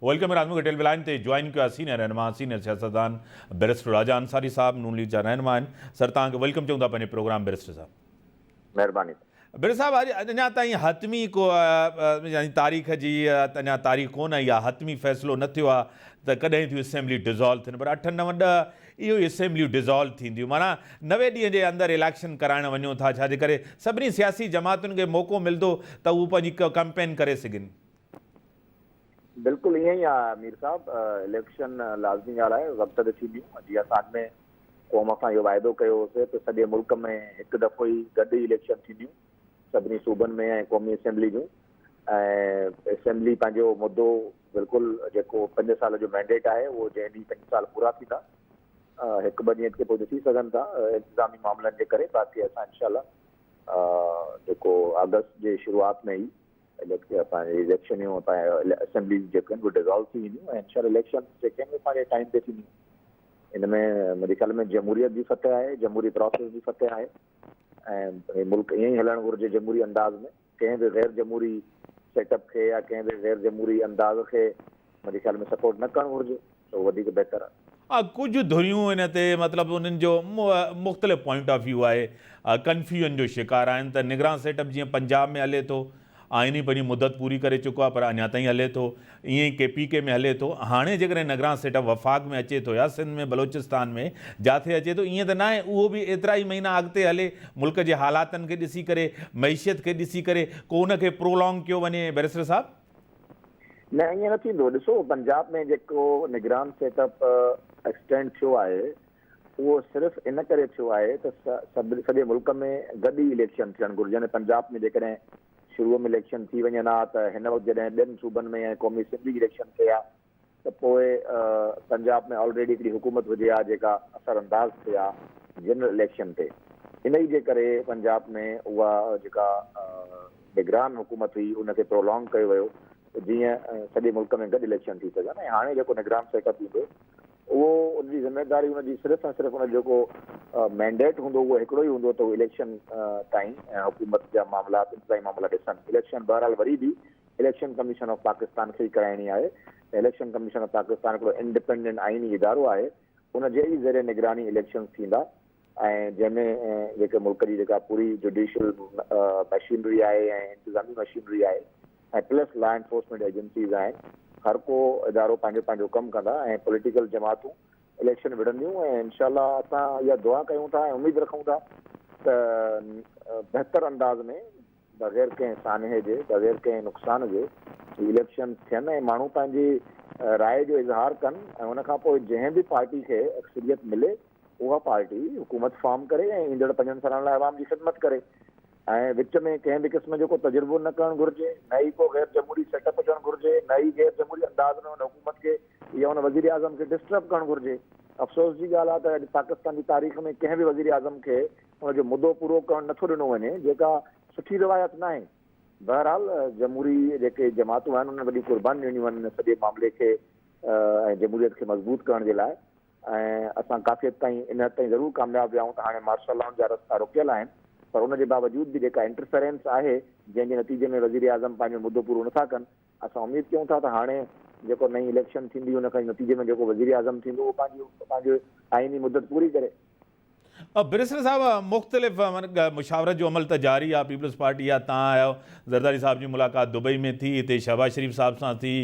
Welcome Imran مون کي tele line تي جوائن ڪيو آهي سينئر رهنما سينئر سياستدان بئريسٽر راجا انصاري صاحب نون ليگ جا رهنما آهن سر توهان کي welcome چئون ٿا پنهنجي پروگرام بئريسٽر صاحب. مهرباني. بئريسٽر صاحب اڄ اڃا تائين حتمي ڪو يعني تاريخ جي اڃا تاريخ ڪونه آئي آهي حتمي فيصلو نه ٿيو آهي ته ڪڏهن ٿيون اسيمبليون ڊزالو ٿين پر اٺ نو ڏهه اهو ئي اسيمبليون ڊزالو ٿينديون معنيٰ 90 ڏينهن جي اندر اليڪشن ڪرائڻ وڃو ٿا ڇا جي ڪري سڀني سياسي جماعتن کي موقعو ملندو ته هو پنهنجي ڪمپين ڪري سگهن. بلڪل ائين ئي آهي مير صاحب اليڪشن لازمي ڳالهه آهي وقت تي ٿينديون جيئن اسان اڳ ۾ قوم سان اهو واعدو ڪيو هوسي ته سڄي ملڪ ۾ هڪ دفعو ئي گڏ ئي اليڪشن ٿينديون سڀني صوبن ۾ ۽ قومي اسيمبلي جون ۽ اسيمبلي پنهنجو مدو بلڪل جيڪو پنج سال جو مينڊيٽ آهي اهو جنهن ڏينهن پنج سال پورا ٿيندا هڪ ٻه ڏينهن اڳتي پوئتي ٿي سگهن ٿا انتظامي معاملن جي ڪري باقي اسان انشاء الله جيڪو آگسٽ جي شروعات ۾ ئي پنهنجي اليڪشنيون پنهنجي اسيمبليز جيڪي آهن اهي ڊزالو ٿي وينديون ۽ انشاء الله اليڪشن جيڪي آهن اهي پنهنجي ٽائيم تي ٿينديون ان ۾ منهنجي خيال ۾ جمهوريت جي فتح آهي، جمهوري پراسيس جي فتح آهي ۽ هي ملڪ ائين ئي هلڻ گهرجي جمهوري انداز ۾، ڪنهن به غير جمهوري سيٽ اپ کي يا ڪنهن به غير جمهوري انداز کي منهنجي خيال ۾ سپورٽ نه ڪرڻ گهرجي ته اهو وڌيڪ بهتر آهي. ڪجهه ڌريون ان تي مطلب انهن جو مختلف پوائنٽ آف ويو آهي ڪنفيوزن جو شڪار آهن ته نگران سيٽ اپ جيئن پنجاب ۾ هلي ٿو آئيني پنهنجي مدت پوري ڪري چڪو آهي پر اڃا تائين هلي ٿو، ائين ئي ڪي پي ڪي ۾ هلي ٿو، هاڻي جيڪڏهن نگران سيٽ اپ وفاق ۾ اچي ٿو يا سنڌ ۾ بلوچستان ۾ جاٿي اچي ٿو ائين ته ناهي اهو به ايترا ئي مهينا اڳتي هلي، ملڪ جي حالاتن کي ڏسي ڪري، معيشت کي ڏسي ڪري ڪو ان کي پرولانگ ڪيو وڃي بئريسٽر صاحب. نه ائين نه ٿيندو، ڏسو پنجاب ۾ جيڪو نگران سيٽ اپ ايڪسٽينڊ ٿيو آهي اهو صرف ان ڪري ٿيو آهي ته سڄي ملڪ ۾ گڏ ئي اليڪشن ٿيڻ گهرجن ۽ پنجاب ۾ جيڪڏهن شروع ۾ اليڪشن ٿي وڃن ها ته هن وقت جڏهن ٻين صوبن ۾ ۽ قومي اسيمبلي جي اليڪشن ٿئي ها ته پوء پنجاب ۾ آلريڊي هڪڙي حڪومت هجي ها جيڪا اثر انداز ٿئي ها جنرل اليڪشن تي انهي جي ڪري پنجاب ۾ اها جيڪا نگران حڪومت هئي ان کي پرولانگ ڪيو ويو ته جيئن سڄي ملڪ ۾ گڏ اليڪشن ٿي سگهن ۽ هاڻي جيڪو نگران سيٽ اپ ايندو اهو ان جي ذميواري ان جي صرف ۽ صرف ان جو جيڪو مينڊيٽ هوندو اهو هڪڙو ئي هوندو ته هو اليڪشن تائين حڪومت جا معاملات انتظامي معاملا ڏسن. اليڪشن بهرحال وري به اليڪشن ڪميشن آف پاڪستان کي ئي ڪرائڻي آهي ته اليڪشن ڪميشن آف پاڪستان هڪڙو انڊپينڊنٽ آئيني ادارو آهي ان جي ئي زير نگراني اليڪشنز ٿيندا ۽ جنهن ۾ جيڪي ملڪ جي جيڪا پوري جڊيشل مشينري آهي ۽ انتظامي مشينري آهي ۽ پلس لا انفورسمينٽ ايجنسيز آهن هر ڪو ادارو پنهنجو پنهنجو ڪم ڪندا ۽ پوليٽيڪل جماعتون اليڪشن وڙهنديون ۽ انشاء الله اسان اها دعا ڪيون ٿا ۽ اميد رکون ٿا ته بهتر انداز ۾ بغير ڪنهن سانحي جي بغير ڪنهن نقصان جي هي اليڪشنز ٿين ۽ ماڻهو پنهنجي راء جو اظهار ڪن ۽ ان کان پوء جنهن به پارٽي کي اڪثريت ملي اها پارٽي حڪومت فارم ڪري ۽ ايندڙ پنجن سالن لاء عوام جي خدمت ڪري ۽ وچ ۾ ڪنهن به قسم جو ڪو تجربو نه ڪرڻ گهرجي نه ئي ڪو غير جمهوري سيٽ اپ اچڻ گهرجي نه ئي غير جمهوري انداز ۾ ان حڪومت کي يا ان وزيراعظم کي ڊسٽرب ڪرڻ گهرجي. افسوس جي ڳالهه آهي ته اڄ پاڪستان جي تاريخ ۾ ڪنهن به وزيراعظم کي ان جو مدو پورو ڪرڻ نٿو ڏنو وڃي جيڪا سٺي روايت ناهي. بهرحال جمهوري جيڪي جماعتون آهن انهن وڏيون قربانيون ڏنيون آهن ان سڄي معاملي کي ۽ جمهوريت کي مضبوط ڪرڻ جي لاء ۽ اسان ڪافي حد تائين ان حد تائين ضرور ڪامياب ويا آهيون ته هاڻي مارشل لائن جا رستا رڪيل آهن پر ان جي باوجود به جيڪا انٽرفيرنس آهي جنهن جي نتيجي ۾ وزيراعظم پنهنجو مدو پورو نٿا ڪن اسان اميد ڪيون ٿا ته هاڻي جيڪو نئين اليڪشن ٿيندي ان کان نتيجي ۾ جيڪو وزيراعظم ٿيندو اهو پنهنجي پنهنجي آئيني مدت پوري ڪري. بريسٽر صاحب مختلف مشاورت جو عمل ته جاري آ پيپلز پارٽي آ تان آيو زرداري صاحب جي ملاقات دبئي ۾ ٿي هتي شهباز شريف صاحب سان ٿي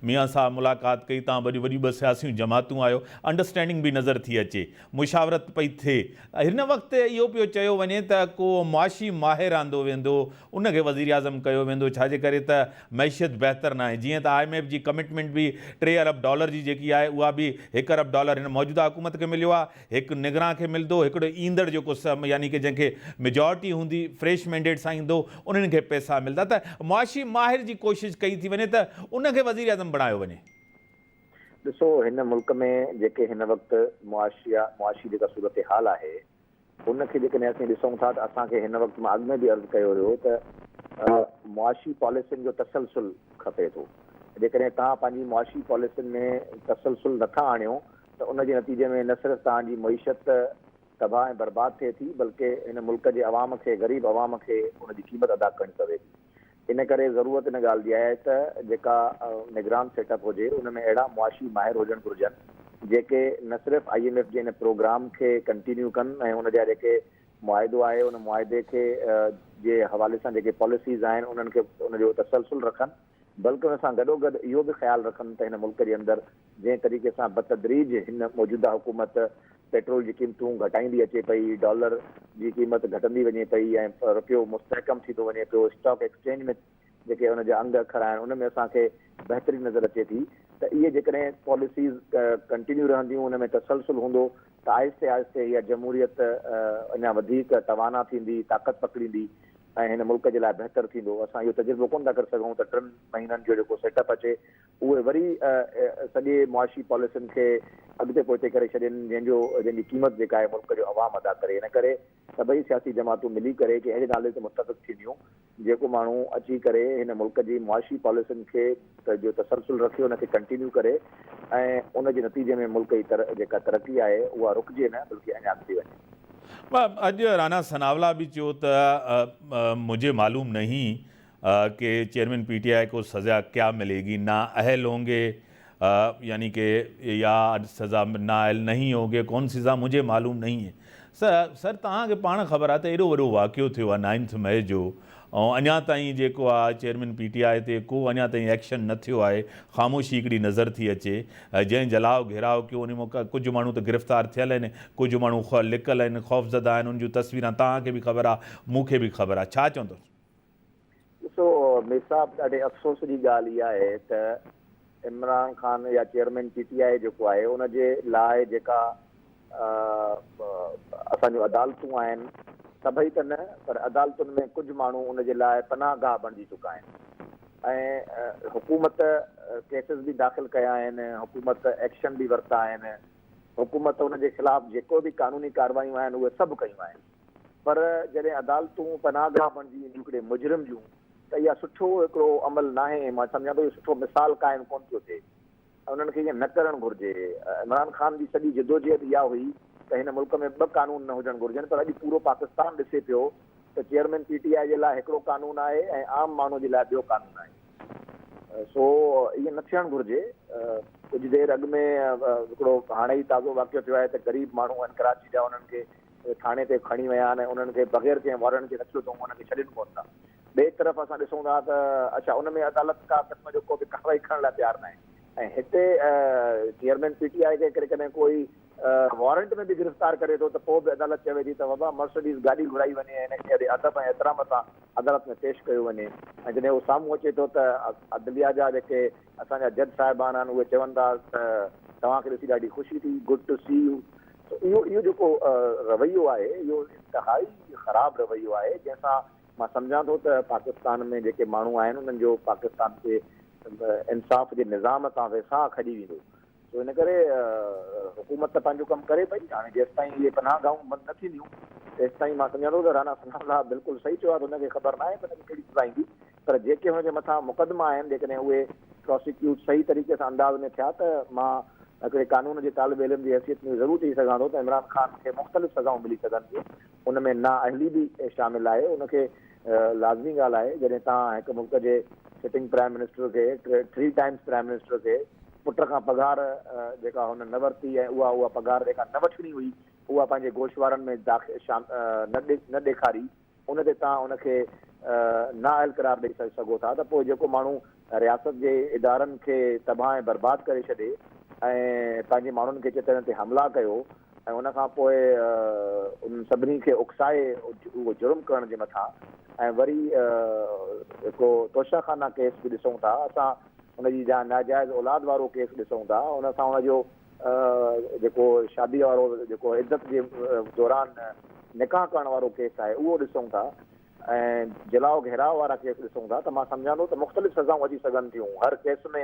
ميان صاحب ملاقات ڪئي تان وڏيون وڏيون ٻه سياسيون جماعتون آيو انڊرسٽينڊنگ به نظر ٿي اچي مشاورت پئي ٿئي هن وقت اهو پيو چيو وڃي ته ڪو معاشي ماهر آندو ويندو ان کي وزيراعظم ڪيو ويندو ڇا جي ڪري ته معيشت بهتر ناهي جيئن ته I M F جي ڪمٽمينٽ به 3 ارب ڊالر جي جيڪي آهي اها به 1 ارب ڊالر هن موجوده حڪومت کي مليو آهي هڪ نگران کي ملندو، هڪڙو ايندڙ جيڪو يعني ڪه جنهن کي ميجارٽي هوندي، فريش مينڊيٽ سان ايندو، انهن کي پئسا ملندا ته معاشي ماهر جي ڪوشش ڪئي ٿي وڃي ته ان کي وزيراعظم بڻايو وڃي. ڏسو هن ملڪ ۾ جيڪي هن وقت معاشيا معاشي جيڪا صورتحال آهي ان کي جيڪڏهن اسين ڏسون ٿا ته اسان کي هن وقت مان اڳ ۾ به عرض ڪيو هيو ته معاشي پاليسين جو تسلسل کپي ٿو جيڪڏهن توهان پنهنجي معاشي پاليسين ۾ تسلسل نٿا آڻيو ته ان جي نتيجي ۾ نه صرف توهان جي معيشت تباهه ۽ برباد ٿئي ٿي بلڪه هن ملڪ جي عوام کي غريب عوام کي ان جي قيمت ادا ڪرڻي پوي ٿي. ان ڪري ضرورت ان ڳالهه جي آهي ته جيڪا نگران سيٽ اپ هجي ان ۾ اهڙا معاشي ماهر هجڻ گهرجن جيڪي نه صرف I M F جي ان پروگرام کي ڪنٽينيو ڪن ۽ ان جا جيڪي معاهدو آهي ان معاهدي کي جي حوالي سان جيڪي پاليسيز آهن انهن کي ان جو تسلسل رکن بلڪه ان سان گڏوگڏ اهو به خيال رکن ته هن ملڪ جي اندر جنهن طريقي سان بتدريج هن موجوده حڪومت پيٽرول جي قيمتون گهٽائيندي اچي پئي، ڊالر جي قيمت گهٽندي وڃي پئي ۽ رپيو مستحڪم ٿيندو وڃي پيو، اسٽاڪ ايڪسچينج ۾ جيڪي ان جا انگ اکر آهن ان ۾ اسان کي بهتري نظر اچي ٿي ته اهي جيڪڏهن پاليسيز ڪنٽينيو رهنديون ان ۾ تسلسل هوندو ته آهستي آهستي اها جمهوريت اڃا وڌيڪ توانا ٿيندي، طاقت پڪڙيندي ۽ هن ملڪ جي لاء بهتر ٿيندو. اسان اهو تجربو ڪونه ٿا ڪري سگهون ته ٽن مهينن جو جيڪو سيٽ اپ اچي اهي وري سڄي معاشي پاليسين کي اڳتي پوئتي ڪري ڇڏين جنهن جو جنهن جي قيمت جيڪا آهي ملڪ جو عوام ادا ڪري. ان ڪري سڀئي سياسي جماعتون ملي ڪري ڪنهن اهڙي نالي تي متفق ٿينديون جيڪو ماڻهو اچي ڪري هن ملڪ جي معاشي پاليسين کي جو تسلسل رکي ان کي ڪنٽينيو ڪري ۽ ان جي نتيجي ۾ ملڪ جي جيڪا ترقي آهي اها رڪجي نه بلڪه اڃا اڳتي وڃي. اڄ رانا ثناءالله به چيو ته مجهي معلوم نهين ڪي چيئرمين پي ٽي آء ڪو سزا ڪيا ملي گي نا اهل هونگي يعني ڪي يا سزا نا اهل نهين هونگي ڪون سي سزا مجهي معلوم نهين هي سر توهان کي پاڻ خبر آهي ته ايڏو وڏو واقعو ٿيو آهي نائنٿ مئي جو ۽ اڃا تائين جيڪو آهي چيئرمين پي ٽي آء تي ڪو اڃا تائين ايڪشن نه ٿيو آهي خاموشي هڪڙي نظر ٿي اچي جنهن جلاء گهيراء ڪيو انهي مان ڪجهه ماڻهو ته گرفتار ٿيل آهن ڪجهه ماڻهو لڪل آهن خوفزده آهن ان جون تصويران توهان کي به خبر آهي مون کي به خبر آهي ڇا چوندو ڏسو مير صاحب ڏاڍي افسوس جي ڳالهه اها آهي ته عمران خان يا چيئرمين پي ٽي آء جيڪو آهي ان جي لاء جيڪا اسان جون عدالتون آهن سڀئي ته نه پر عدالتن ۾ ڪجهه ماڻهو ان جي لاء پناهه گاهه بڻجي چڪا آهن ۽ حڪومت ڪيسز به داخل ڪيا آهن حڪومت ايڪشن به ورتا آهن حڪومت ان جي خلاف جيڪو به قانوني ڪاروايون آهن اهي سڀ ڪيون آهن پر جڏهن عدالتون پناهگاهه بڻجي وينديون هڪڙي مجرم جون ته اها سٺو هڪڙو عمل ناهي، مان سمجهان ٿو اهو سٺو مثال قائم ڪونه ٿيو ٿئي ۽ انهن کي ائين نه ڪرڻ گهرجي. عمران خان جي سڄي جدوجهد اها هئي ته هن ملڪ ۾ ٻه قانون نه هجڻ گهرجن پر اڄ پورو پاڪستان ڏسي پيو ته چيئرمين پي ٽي آء جي لاء هڪڙو قانون آهي ۽ عام ماڻهو جي لاء ٻيو قانون آهي سو ائين نه ٿيڻ گهرجي. ڪجهه دير اڳ ۾ هڪڙو هاڻي ئي تازو واقعو ٿيو آهي ته غريب ماڻهو آهن ڪراچي جا انهن کي ٿاڻي تي کڻي ويا آهن ۽ انهن کي بغير ڪنهن وارنٽ جي رکيو اٿئون انهن کي ڇڏين ڪونه ٿا. ٻئي طرف اسان ڏسون ٿا ته اڇا ان ۾ عدالت ڪا قسم جو ڪو به ڪارروائي ڪرڻ لاء تيار ناهي ۽ هتي چيئرمين پي ٽي آء کي ڪڏهن ڪوئي وارنٽ ۾ به گرفتار ڪري ٿو ته پوء به عدالت چوي ٿي ته بابا مرسڊيز گاڏي گهرائي وڃي ۽ هن کي اهڙي ادب ۽ احترام سان عدالت ۾ پيش ڪيو وڃي ۽ جڏهن هو سامهون اچي ٿو ته عدليه جا جيڪي اسان جا جج صاحبان آهن اهي چون ٿا ته توهان کي ڏسي ڏاڍي خوشي ٿي گڊ ٽو سي يو سو اهو اهو جيڪو رويو آهي اهو انتهائي خراب رويو آهي جنهن سان مان سمجهان ٿو ته پاڪستان ۾ جيڪي ماڻهو آهن انهن جو پاڪستان تي انصاف جي نظام تان ويساهه کڄي ويندو سو ان ڪري حڪومت ته پنهنجو ڪم ڪري پئي هاڻي جيستائين اهي پناهه گاهون بند نه ٿينديون تيستائين مان سمجهان ٿو ته رانا ثناء الله بلڪل صحيح چيو آهي ته هن کي خبر ناهي ته هن کي ڪهڙي سزا ايندي پر جيڪي هن جي مٿان مقدما آهن جيڪڏهن اهي پراسيڪيوٽ صحيح طريقي سان انداز ۾ ٿيا ته مان هڪڙي قانون جي طالب علم جي حيثيت ۾ ضرور چئي سگهان ٿو ته عمران خان کي مختلف سزائون ملي سگهن ٿيون ان ۾ نااهلي به شامل آهي ان کي لازمي ڳالهه آهي جڏهن توهان هڪ ملڪ جي سٽنگ پرائم منسٽر کي ٿري ٽائمز پرائم منسٽر کي پٽ کان پگهار جيڪا هن نه ورتي ۽ اها اها پگهار جيڪا نه وٺڻي هئي اها پنهنجي گوشوارن ۾ نه ڏيکاري ان تي توهان ان کي نااهل قرار ڏئي سگهو ٿا ته پوء جيڪو ماڻهو رياست جي ادارن کي تباهه ۽ برباد ڪري ڇڏي ۽ پنهنجي ماڻهن کي چي ته هن تي حملا ڪيو ۽ ان کان پوء انهن سڀني کي اڪسائي اهو جرم ڪرڻ جي مٿان ۽ وري هڪ توشه خانه ڪيس به ڏسون ٿا اسان ان جي جا ناجائز اولاد وارو ڪيس ڏسون ٿا ان سان ان جو جيڪو شادي وارو جيڪو عدت جي دوران نڪاح ڪرڻ وارو ڪيس آهي اهو ڏسون ٿا ۽ جلاء گهيراء وارا ڪيس ڏسون ٿا ته مان سمجهان ٿو ته مختلف سزائون اچي سگهن ٿيون هر ڪيس ۾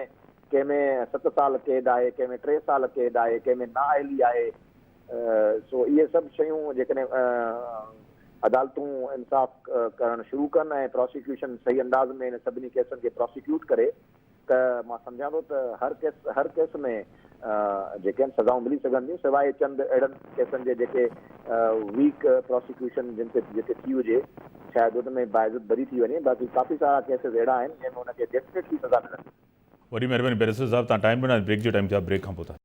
ڪنهن ۾ ست سال قيد آهي، ڪنهن ۾ ٽي سال قيد آهي، ڪنهن ۾ نااهلي آهي، سو اهي سڀ شيون جيڪڏهن عدالتون انصاف ڪرڻ شروع ڪن ۽ پراسيڪيوشن صحيح انداز ۾ انهن سڀني ڪيسن کي پراسيڪيوٽ ڪري ته مان سمجهان ٿو ته هر ڪيس هر ڪيس ۾ جيڪي آهن سزائون ملي سگهن ٿيون سواء چند اهڙن ڪيسن جي جيڪي ويڪ پراسيڪيوشن جن تي جتي ٿي هجي شايد ان ۾ باعزت بري ٿي وڃي باقي ڪافي سارا ڪيسز اهڙا آهن جنهن ۾ ان کي ڊيفنيٽلي سزا ملندي. وڏي مهرباني بئريسٽر صاحب تان ٽائيم ڏنو بريڪ جو ٽائيم ٿيو آهي بريڪ کان پوء ٿا.